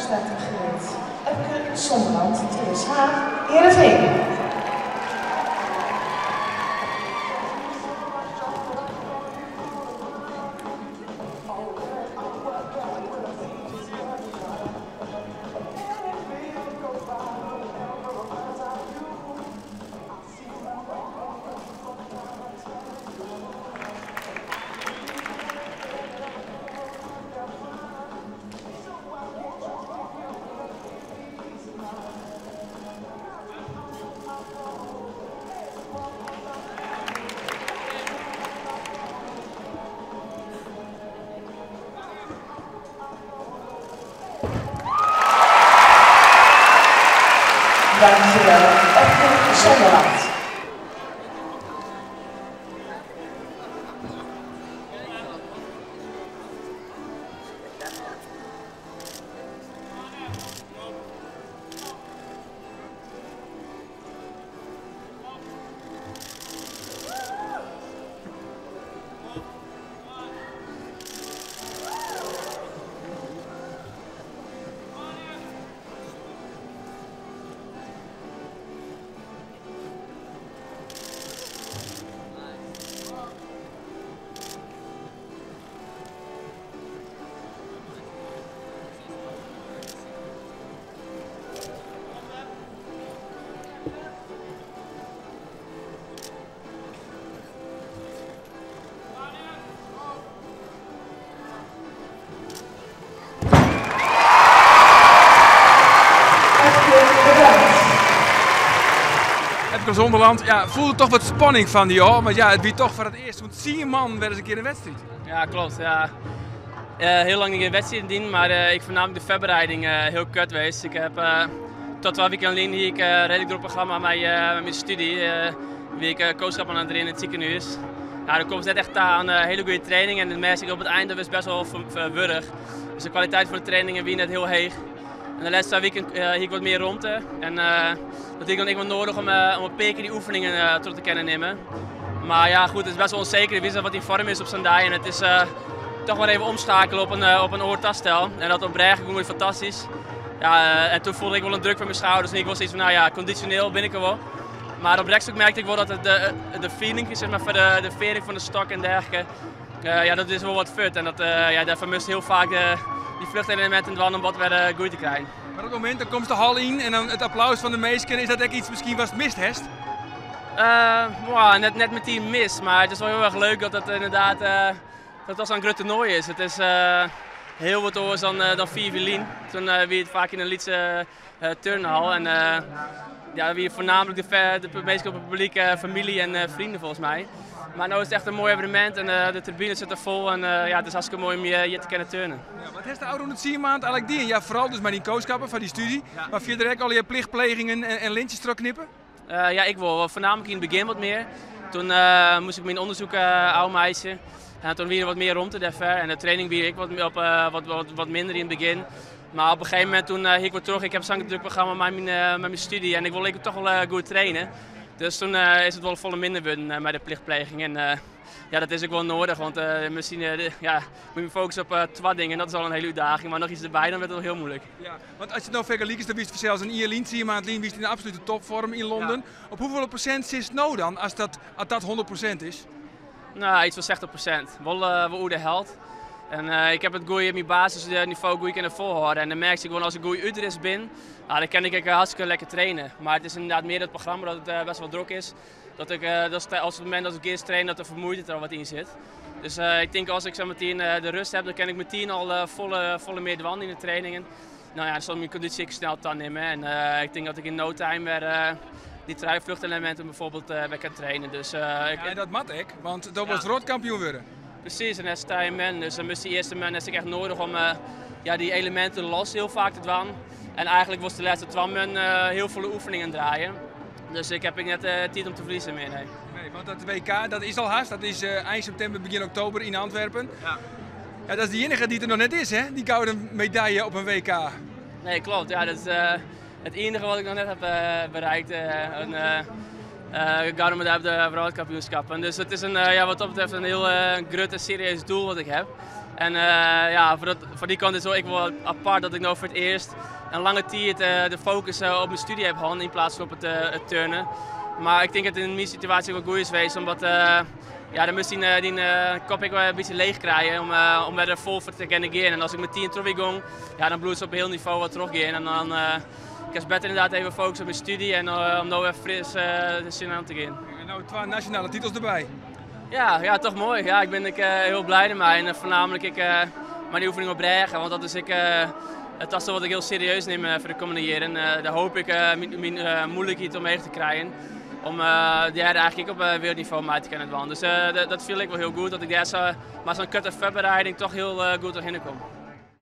staat gereed Epke Zonderland, TSH Heerenveen. Dankjewel, Epke Zonderland. Epke, bedankt. Epke Zonderland, ja, voelde toch wat spanning fan dy ôf, want ja, it wie toch foar it earst sûnt tsien moannen wer ris in kear in wedstriid. Ja, klopt. Ja. Hiel lang gjin wedstriden dien, mar ik voornamelijk de voorbereiding hiel koart west. Ik heb tot 2 weken lyn hie ik redelijk drok programma mei myn studie. Wie ik coachschap oan it rinnen yn it sikehûs. Ja, dan komst net echt ta oan hele goede training en dat merk ik op it ein, dat is best wel wurch. Dus de kwaliteit fan de trainingen wie net hiel heech. En de lêste 2 wiken hie ik wat mear romte en dat hie ik dan ek wol nodig om in pear kear dy oefeningen troch te kinnen nimmen. Maar ja, goed, het is best wel onzeker. Ik wist wat in vorm is op zo'n dag en het is toch maar even omschakelen op een oar tastel. En dat op brêge ging fantastisch. Ja, en toen voelde ik wel een druk van mijn schouders en ik was iets van, nou ja, conditioneel ben ik er wel. Maar op rekstok merkte ik wel dat het de feeling, zeg maar, voor de vering van de stok en dergelijke, ja, dat is wel wat fut. En dat, ja, daarvoor moest heel vaak die vluchtelementen dwan om wat weer goed te krijgen. Maar op het moment dan komt de hal in en dan het applaus van de meesten, is dat echt iets misschien wat mist, hest? Wow, net met die mis, maar het is wel heel erg leuk dat het inderdaad dat dat zo'n groot toernooi is. Het is heel wat anders dan 4 violin. Toen wie het vaak in een Lietse turnhal en ja, wie voornamelijk de meeste op het publiek, familie en vrienden volgens mij. Maar nu is het echt een mooi evenement en de tribune zit er vol en ja, het is hartstikke mooi om je te kunnen turnen. Ja, wat heeft de oude het maand eigenlijk die? Ja, vooral dus met die coachkappen van die studie, Ja. Maar verder ook al je plichtplegingen en lintjes terug knippen? Ja, ik wel. Voornamelijk in het begin wat meer. Toen moest ik mijn onderzoek oude En toen weer er wat meer rond te deffen en de training weer ik wat, op wat, wat, wat minder in het begin. Maar op een gegeven moment toen ik weer terug, ik heb zo'n druk programma met mijn studie en ik wil ik toch wel goed trainen. Dus toen is het wel volle minder geworden met de plichtpleging. En ja, dat is ook wel nodig, want misschien ja, moet je focussen op 2 dingen en dat is al een hele uitdaging. Maar nog iets erbij, dan wordt het wel heel moeilijk. Ja, want als je het nou vergelijkt, dan wist het zelfs een Ierlien, zie je maar, het wist in de absolute topvorm in Londen. Ja. Op hoeveel procent zit het nou dan, als dat 100% is? Nou, iets van 60%. Wel wel de held. En ik heb het goeie, mijn basisniveau goed kunnen volhouden. En dan merk ik gewoon als ik goed uitrust ben, dan kan ik hartstikke lekker trainen. Maar het is inderdaad meer dat programma dat het best wel druk is. Dat ik dat is als het moment dat ik eerst train, dat de vermoeidheid er al wat in zit. Dus ik denk als ik zo meteen de rust heb, dan kan ik meteen al volle meer dwan in de trainingen. Nou ja, dan zal mijn conditie ik snel toenemen. En ik denk dat ik in no time weer die vluchtelementen bijvoorbeeld weer kan trainen. Dus ik Ja, en dat mat ik, want dat Ja. was wereldkampioen worden. Precies, en dat is time man. Dus dan moest die eerste man is ik echt nodig om ja, die elementen los heel vaak te doen. En eigenlijk was de laatste 2 man heel veel oefeningen draaien. Dus ik heb net tijd om te verliezen meer. Nee. Nee, want dat WK dat is al haast, dat is eind september, begin oktober in Antwerpen. Ja. Ja, dat is de enige die er nog net is, hè? Die gouden medaille op een WK. Nee, klopt. Ja, dat is het enige wat ik nog net heb bereikt. Een gouden medaille op de wereldkampioenschappen. Dus het is ja, wat dat betreft een heel groot en serieus doel wat ik heb. En ja, foar dy kant is it ek wol apart dat ik no foar it earst in lange tiid de fokus op myn stúdzje ha hân yn plaats fan op it turnen. Mar ik tink dat it yn myn situaasje wol goed is west, omdat ja, dan moatst dyn kop ek wol in bytsje leech krije om wer fol foar te kinnen gean. En as ik metien troch wie gong, ja, dan bliuwt it op heech nivo wat trochgean. En dan kinst better ynderdaad even fokusje op myn stúdzje en om no wer fris de sin oan te gean. En no twa nasjonale titels derby. Ja, toch moai. Ja, ik bin ek hiel bliid dermei. En foarnaamlik ek mei dy oefening op brêge, want dat is ek it tastel wat ik hiel serieus nim foar de kommende jierren. Dêr hoopje ik myn muoilikheid omheech te krijen. Om dêr eigentlik ek op wereldnivo mei te kinnen dwaan. Dus dat fiel ik wol hiel goed, dat ik dêr sa, mei sa'n koarte foarbereiding toch hiel goed trochhinne kom.